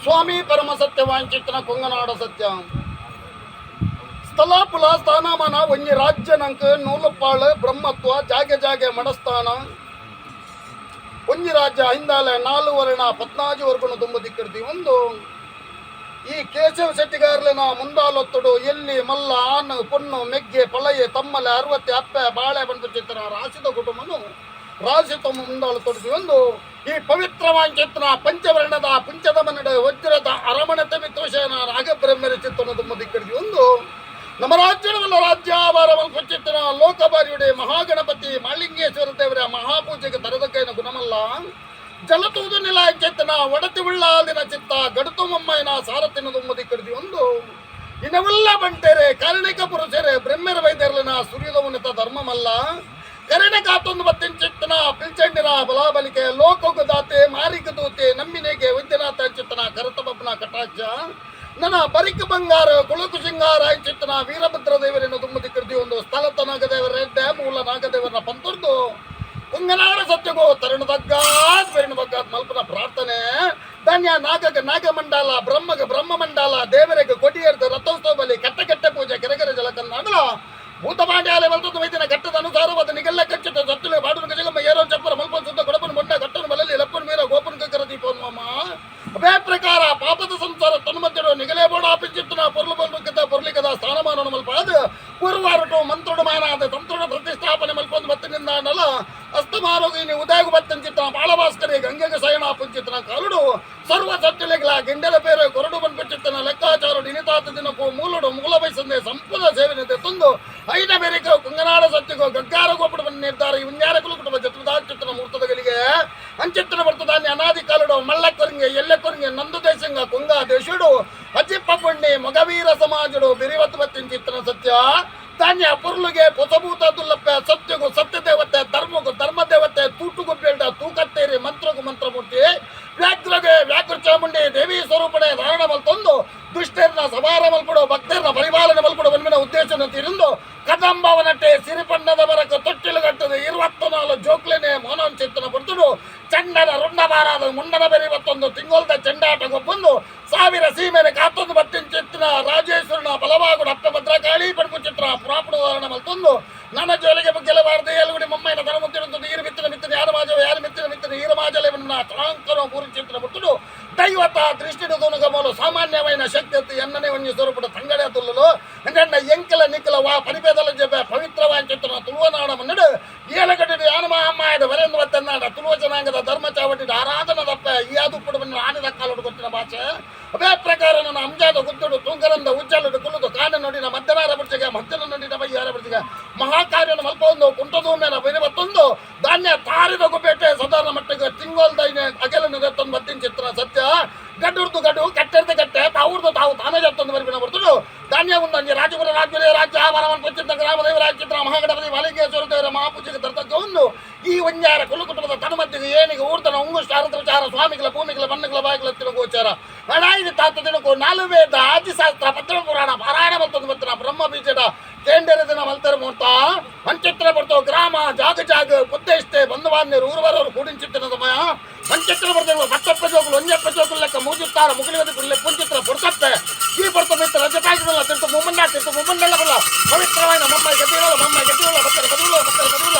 ಸ್ವಾಮಿ ಪರಮ ಸತ್ಯವಾಂಚಿತ್ತನ ಕೊಂಗನಾಡ ಸತ್ಯ ಸ್ಥಳ ಪುಲ ಸ್ಥಾನಮಾನ ಒಂಜಿ ರಾಜ್ಯ ನಂಕ್ ನೂಲುಪ್ಪಾಳು ಬ್ರಹ್ಮತ್ವ ಜಾಗೆ ಜಾಗೆ ಮಡಸ್ಥಾನ ಒಂಜಿ ರಾಜ್ಯ ಹಿಂದಾಲೆ ನಾಲು ವರ್ಣ ಪದ್ನಾಜು ವರ್ಗನು ತುಂಬ ದಿಕ್ಕಿರ್ತಿ ಒಂದು ಈ ಕೇಶವ ಶೆಟ್ಟಿಗಾರ್ಲೆನ ಮುಂದಾಲೊತ್ತಡು ಎಲ್ಲಿ ಮಲ್ಲ ಆನು ಪೊಣ್ಣು ಮೆಗ್ಗೆ ಪಳಯೆ ತಮ್ಮಲೆ ಅರವತ್ತೆ ಅಪ್ಪೆ ಬಾಳೆ ಬಂದು ಚಿತ್ರ ರಾಶಿದ ಕುಟುಂಬನು ರಾಶಿ ತಮ್ಮ ಮುಂದಾಲೊತ್ತೊಡ್ತಿ ಒಂದು ಈ ಪವಿತ್ರವಾಂಚಿತ್ರ ಪಂಚವರ್ಣದ ಪುಂಚದ ಮನ್ನಡ ವಜ್ರದ ಅರಮಣತೆ ಮಿತ್ರಶಯನ ನಾಗಬ್ರಹ್ಮರ ಚಿತ್ರನ ತುಂಬ ದಿಕ್ಕಿರ್ತಿ ಒಂದು ನಮ್ಮ ರಾಜ್ಯವಲ್ಲ ರಾಜ್ಯಾಭಾರ ಮಲ್ಪುಚಿತ್ರ ಲೋಕಬಾರಿಯುಡೆ ಮಹಾಗಣಪತಿ ಮಾಳಿಂಗೇಶ್ವರ ದೇವರ ಮಹಾಪೂಜೆಗೆ ತರದಕ್ಕೈನ ಗುಣಮಲ್ಲ ಜಲತೂದು ನಿಲ ಚೇತನ ಒಡತಿ ಉಳ್ಳಾಲಿನ ಚಿತ್ತ ಗಡುತು ಮಮ್ಮಯ್ಯನ ಸಾರಥಿನ ದುಮ್ಮದಿ ಕಡಿದಿ ಒಂದು ಇನವೆಲ್ಲ ಬಂಟೇರೆ ಕಾರಣಿಕ ಪುರುಷರೇ ಬ್ರಹ್ಮರ ವೈದ್ಯರ್ಲಿನ ಸೂರ್ಯದ ಉನ್ನತ ಧರ್ಮಮಲ್ಲ ಕರುಣೆ ಕಾತೊಂದು ಬತ್ತಿನ ಚಿತ್ತನ ಪಿಲ್ಚಂಡಿನ ಬಲಾಬಲಿಕೆ ಲೋಕಗು ದಾತೆ ಮಾರಿಕ ದೂತೆ ನಮ್ಮಿನೆಗೆ ವೈದ್ಯನಾಥ ಚಿತ್ತನ ಕರತಬಬ್ಬನ ಕಟಾಕ್ಷ ನನ್ನ ಬರಿಕ ಬಂಗಾರ ಕುಳುಕು ಸಿಂಗಾರ ಚಿತ್ತನ ವೀರಭದ್ರ ದೇವರನ್ನು ದುಮ್ಮದಿ ಕೃತಿ ಒಂದು ಸ್ಥಳ ತನಾಗದೇವರ ಮೂಲ ನಾಗದೇವರನ್ನ ಪಂತುರ್ದು ಕುಂಗನಾಡ ಸತ್ಯಗೋ ತರುಣ ತಗ್ಗಾದ್ ಬೆರಣ ಬಗ್ಗಾದ್ ಮಲ್ಪನ ಪ್ರಾರ್ಥನೆ ಧನ್ಯ ನಾಗಗ ನಾಗಮಂಡಲ ಬ್ರಹ್ಮಗ ಬ್ರಹ್ಮಮಂಡಲ ದೇವರಿಗೆ ಕೊಡಿಯರ್ದ ರಥೋತ್ಸವ ಬಲಿ ಕಟ್ಟ ಕಟ್ಟೆ ಪೂಜೆ ಕೆರೆಗೆರೆ ಜಲಕನ್ನಾಡಲ ಭೂತಪಾಂಡ್ಯಾಲೆ ಬಲ್ತದ್ದು ವೈದ್ಯನ ಘಟ್ಟದ ಅನುಸಾರವಾದ ನಿಗಲ್ಲ ಕಚ್ಚಿತ ಸತ್ತುಲೆ ಬಾಡುನ ಗಜಗಮ್ಮ ಏರೋ ಚಪ್ಪರ ಮಲ್ಪನ್ ಸುತ್ತ ಕೊಡಪನ ಬೊಂಡ ಕಟ್ಟನು ಬಲಲಿ ಲಪ್ಪನ ಮೀರ ಗೋಪನ ಕಕ್ಕರ ದೀಪನ್ ಮಾಮ ಅದೇ ಪ್ರಕಾರ ಪಾಪದ ಸಂಸಾರ ತನ್ಮಧ್ಯಡು ನಿಗಲೇ ಬೋಡ ಆಪಿಂಚಿತ್ತನ ಪೊರ್ಲು ಬಲ್ಲು ಪೊರ್ಲಿಕದ ಸ್ಥಾನಮಾನ ಮಲ್ಪಾದ ಪೂರ್ವಾರಟು ಮಂತ್ರುಡು ಮಾನಾದ ತಂತ್ರುಡು ಪ್ರತಿಷ್ಠಾಪನೆ ಮಲ್ಪೊಂದು ಬತ್ತಿನಿಂದಾನಲ ಅಸ್ತಮಾರೋಗಿನಿ ಉದಯಗು ಬತ್ತಂಚಿತ್ತನ ಬಾಳಭಾಸ್ಕರಿ ಗಂಗೆಗೆ ಶಯನ ಪುಂಚಿತ್ತನ ಕರುಡು ಸರ್ವ ಸತ್ತುಲೆಗ್ಲ ಗಿಂಡಲ ಪೇರೆ ಕೊರಡು ಬನ್ಪಿಚಿತ್ತನ ಲೆಕ್ಕಾಚಾರುಡು ಇನಿತಾತ ದಿನಕ್ಕೂ ಮೂಲಡು ಮೂಲ ಬಯಸಂದೆ ಸಂಪದ ಸೇವನೆ ತಂದು ಐನ ಮೇರೆಗೆ ಕುಂಗನಾಡ ಸತ್ಯಗೋ ಗಗ್ಗಾರ ಗೋಪುಡು ಬಂದು ನಿರ್ಧಾರ ಇವ್ಯಾರ ಕುಲ ಕುಟುಂಬ ಜತ್ಮದಾಚಿತ್ತನ ಮುಹೂರ್ತದಗಳಿಗೆ ಅಂಚಿತ್ತನ ಬರ್ತದಾನ್ಯ ಅನಾದಿ ಕಾಲುಡು ಮಲ್ಲ ಕೊರಂಗೆ ಎಲ್ಲೆ ಕೊರಂಗೆ ನಂದು ದೇಶಂಗ ಕೊಂಗ ದೇಶುಡು ಅಜಿಪ್ಪ ಪುಣ್ಣಿ ಮೊಗವೀರ ಸಮಾಜುಡು ಬಿರಿವತ್ತು ಬತ್ತಿನ ಚಿತ್ತನ ಸತ್ಯ ಧಾನ್ಯ ಪೊರ್ಲುಗೆ ಪೊಸಭೂತ ದುಲ್ಲಪ್ಪೆ ಸತ್ಯಗು ಸತ್ಯ ದೇವತೆ ಧರ್ಮಗು ಧರ್ಮ ದೇವತೆ ತೂಟುಗು ಬೇಡ ತೂಕತ್ತೇರಿ ಮಂತ್ರಗು ಮಂತ್ರಮೂರ್ತಿ ವ್ಯಾಘ್ರಗೆ ವ್ಯಾಘ್ರ ಚಾಮುಂಡಿ ದೇವಿ ಸ್ವರೂಪಣೆ ಧಾರಣ ಮಲ್ತೊಂದು ದುಷ್ಟರ್ನ ಸವಾರ ಮಲ್ಪಡು ಭಕ್ತರ್ನ ಪರಿಪಾಲನೆ ಮಲ್ಪಡು ಬನ್ಮಿನ ಉದ್ದೇಶನ ತಿರಿಂದು ಕದಂಬವನಟ್ಟೆ ಸಿರಿಪಣ್ಣದ ಬರಕ ತೊಟ್ಟಿಲು ಕಟ್ಟದ 24 ಜೋಕ್ಲೆನೆ ಮೋನನ್ ಚಿತ್ತನ ಪಡ್ತುಡು ಚಂಡನ ರುಂಡಬಾರಾದ ಮುಂಡನ ಬೆರಿ ಮತ್ತೊಂದು ತಿಂಗೊಲ್ದ ಚೆಂಡಾಟ ಗೊಬ್ಬೊಂದು ಸಾವಿರ ಸೀಮೆನೆ ಕಾತೊಂದು ಬತ್ತಿನ ಚಿತ್ತಿನ ರಾಜೇಶ್ವರನ ಬಲವಾಗುಡ ಅಪ್ಪ ಭದ್ರಕಾಳಿ ಪಡ್ಕು ಚಿತ್ರ ಪುರಾಪುಣ ಮಲ್ತೊಂದು ನನ್ನ ಜೋಲಿಗೆ ಬಗ್ಗೆಲಬಾರದು ಏಲುಗುಡಿ ಮಮ್ಮೈನ ತನ ಮುತ್ತಿನ ನೀರು ಬಿತ್ತಿನ ಮಿತ್ತಿನ ಯಾರ ಮಾಜವ ಯಾರು ಮಿತ್ತಿನ ಮಿತ್ತಿನ ಈರ ಮಾಜಲೆ ಬಣ್ಣ ತ್ರಾಂಕನ ಪೂರಿ ಚಿತ್ರ ಬಿಟ್ಟುಡು ದೈವತ ದೃಷ್ಟಿಡು ತುನುಗಮೋಲು ಸಾಮಾನ್ಯమైన ಶಕ್ತಿ ಅತ್ತು ಎನ್ನನೆ ಒಂಜಿ ಸ್ವರೂಪದ ತಂಗಡೆ ತುಲ್ಲಲು ಎಂಗಣ್ಣ ಎಂಕಲ ನಿಕ್ಕಲ ವಾ ಪರಿಪೇದಲ ಜೆಬೆ ಪವಿತ್ರವಾದ ಚಿತ್ರನ ತುಳುವನಾಡ ಮನ್ನಡು ಏಲಗಡ್ಡಿ ಯಾನಮ ಅಮ್ಮಾಯದ ವರೆಂದು ವತ್ತನ್ನಾಡ ತುಳುವ ಜನಾಂಗದ ಧರ್ಮ ಚಾವಟಿ ಆರಾಧನ ದಪ್ಪ ಈ ಅದು ಬಣ್ಣ ಆನೆದ ಕಾಲೋಡು ಗೊತ್ತಿನ ಭಾಷೆ ಅದೇ ಪ್ರಕಾರ ನನ್ನ ಅಂಜಾದ ಗುದ್ದುಡು ತೂಂಗರಂದ ಉಜ್ಜಲುಡು ಕುಲ್ಲುದು ಕಾನ ನೋಡಿನ ಮಧ್ಯನಾರ ಬುಡ್ಚಿಗೆ ಮಧ್ಯನ ನೋಡಿನ ಬಯ್ಯಾರ ಬುಡ್ಚಿಗೆ ಮಹಾಕಾರ್ಯನ ಮಲ್ಪೊಂದು ಕುಂಟದೂಮೇನ ಬೈರವತ್ತೊಂದು ಧಾನ್ಯ ತಾರಿದ ಗುಬ್ಬೇಟೆ ಸಾಧಾರಣ ಮಟ್ಟಿಗೆ ತಿಂಗೋಲ್ದೈನೆ ಅಗೆಲನ್ನು ದತ್ತೊಂದು ಮತ್ತಿನ ಚಿತ್ರ ಸತ್ಯ ಗಡ್ಡುರ್ದು ಗಡ್ಡು ಕಟ್ಟೆರ್ದು ಕಟ್ಟೆ ತಾವೂರ್ದು ತಾವು ತಾನೇ ಜತ್ತೊಂದು ಬರಿಪಿನ ಬರ್ತುಡು ಧಾನ್ಯ ಒಂದೊಂದು ರಾಜಪುರ ರಾಜ್ಯ ರಾಜ್ಯ ಆಭರಣವನ್ನು ಕೊಚ್ಚಿದ್ದ ಗ್ರಾಮದೇವ ಚಿತ್ರ ಮಹಾಗಣಪತಿ ಮಾಲಿಂಗೇಶ್ವರ ದೇವರ ಮಹಾಪೂಜೆಗೆ ತರ್ತಕ್ಕ ಒಂದು ಈ ಒಂಜಾರ ಕುಲು ಕುಟುಂಬದ ತನುಮತ್ತಿಗೆ ಏನಿಗೆ ಊರ್ತನ ಉಂಗು ಶಾರದ್ರ ಸ್ವಾಮಿಗಳ ಭೂಮಿಗಳ ಮಣ್ಣುಗಳ ಬಾಗಿಲ ತಿರುಗೋಚಾರ ಹಣಾಯಿದ ತಾತ ದಿನಕ್ಕೂ ನಾಲು ವೇದ ಆದಿಶಾಸ್ತ್ರ ಪತ್ರ ಪುರಾಣ ಪಾರಾಯಣ ಮಲ್ತೊಂದು ಮತ್ತಿನ ಬ್ರಹ್ಮ ಬೀಜದ ಕೇಂದ್ರ ದಿನ ಮಲ್ತರ ಮುಹೂರ್ತ ಮಂಚಿತ್ರ ಬರ್ತೋ ಗ್ರಾಮ ಜಾಗ ಜಾಗ ಪುದ್ದೇಷ್ಟೆ ಬಂಧುಬಾಂಧವರು ಊರುವರವರು ಕೂಡಿನ ಚಿತ್ತಿನ ಸಮಯ ಮಂಚಿತ್ರ ಬರ್ತೇವೆ ಪತ್ತಪ್ಪ ಜೋಕುಲು ಒಂಜಪ್ಪ ಜೋಕುಲು ಲೆಕ್ಕ ಮೂಜುತ್ತಾರ ಮುಗುಲಿವದಿ ಕುಲ್ಲೆ ಪುಂಚಿತ್ರ ಪುಡ್ತಪ್ಪೆ ಈ ಬರ್ತ ಮಿತ್ರ ರಜೆ ಪ್ಯಾಕೆಟ್ ತಿರ್ತು ಮುಮ್ಮನ್ನ ತಿರ್ತು ಮುಮ್ಮನ್ನೆಲ್ಲ ಬಲ್ಲ ಪವಿತ್ರವಾದ ಮಮ್ಮ ಗತಿಗಳ ಮಮ್ಮ ಗತಿಗಳ ಭಕ್ತರ ಬದುಗಳ ಭಕ್ತರ ಬದುಗಳ.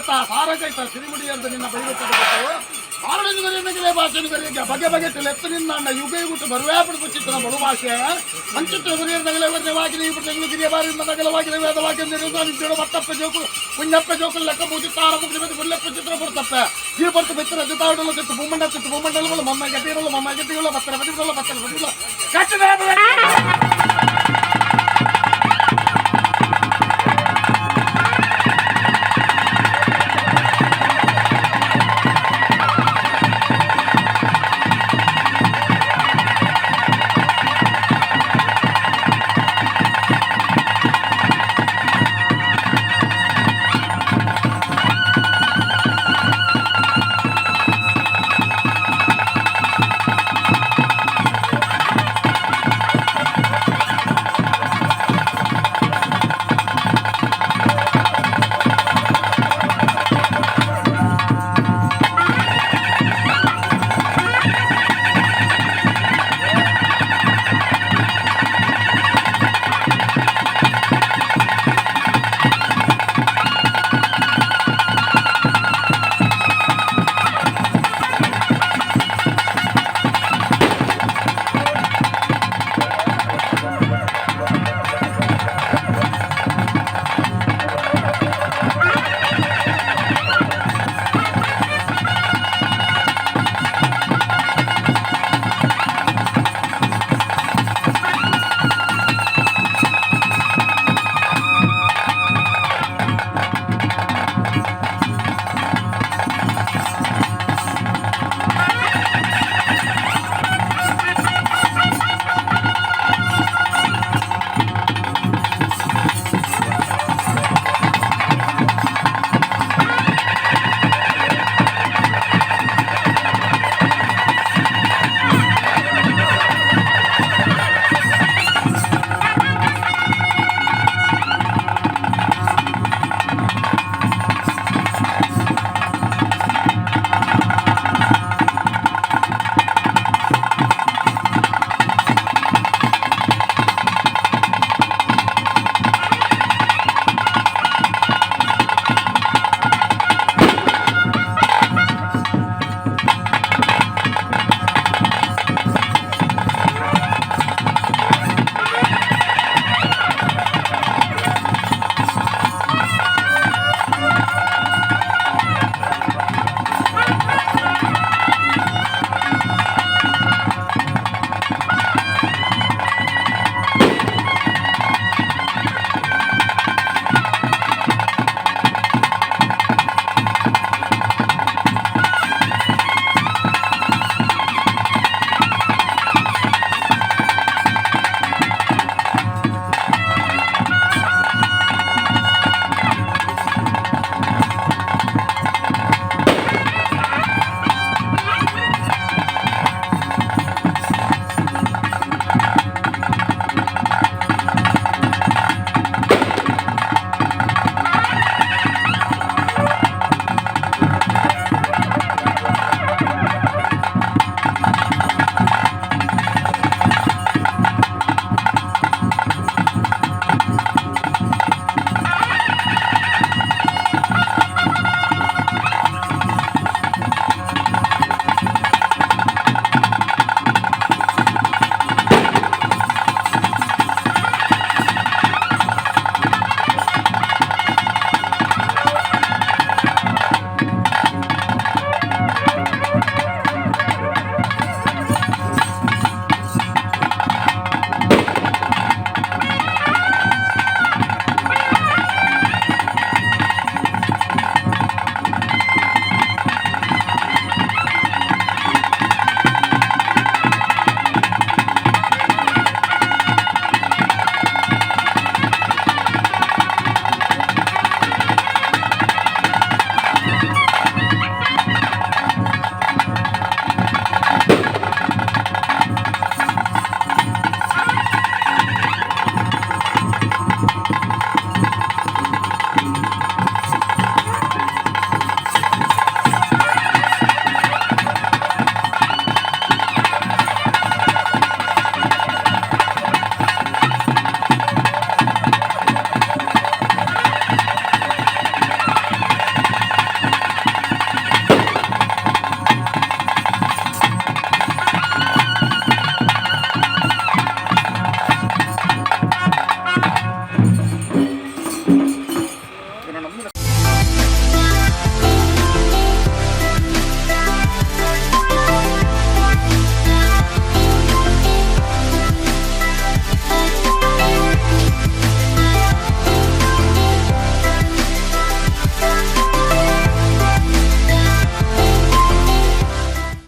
ಕೈತ ಸಾರ ಕೈತ ಸಿರಿಮುಡಿಯಂತ ನಿನ್ನ ಬೈರುತ್ತದೆ. ಆರಣಿನ ಭಾಷೆನು ಕರೆಯ ಬಗೆ ಬಗೆ ಲೆತ್ತು ನಿನ್ನ ಯುಗ ಯುಗುಟ್ಟು ಬರುವೆ ಪಡುಪು ಚಿತ್ರ ಬಡು ಭಾಷೆ ಮಂಚಿತ್ರ ಗುರಿಯ ನಗಲ ವಾಕಿನ ಈ ಗಿರಿಯ ಬಾರಿ ನಗಲವಾಗಿ ವೇದವಾಕ್ಯ ನಿರುದ್ಧ ಬತ್ತಪ್ಪ ಜೋಕು ಕುഞ്ഞಪ್ಪ ಜೋಕು ಲೆಕ್ಕ ಪೂಜಿ ತಾರ ಮುಗಿ ಗುಲ್ಲೆಪ್ಪ ಚಿತ್ರ ಬರ್ತಪ್ಪ ಈ ಬರ್ತು ಬಿತ್ತರ ಜೊತಾಡಲು ಚಿತ್ತು ಭೂಮಂಡ ಚಿತ್ತು ಭೂಮಂಡಲಗಳು ಮಮ್ಮ ಗಟ್ಟಿರಲು ಮಮ್ಮ ಗಟ್ಟಿಗಳು ಬತ್ತರ ಬದಿಗಳು ಬತ್ತರ ಬದಿಗಳು ಕಟ್ಟಿದ.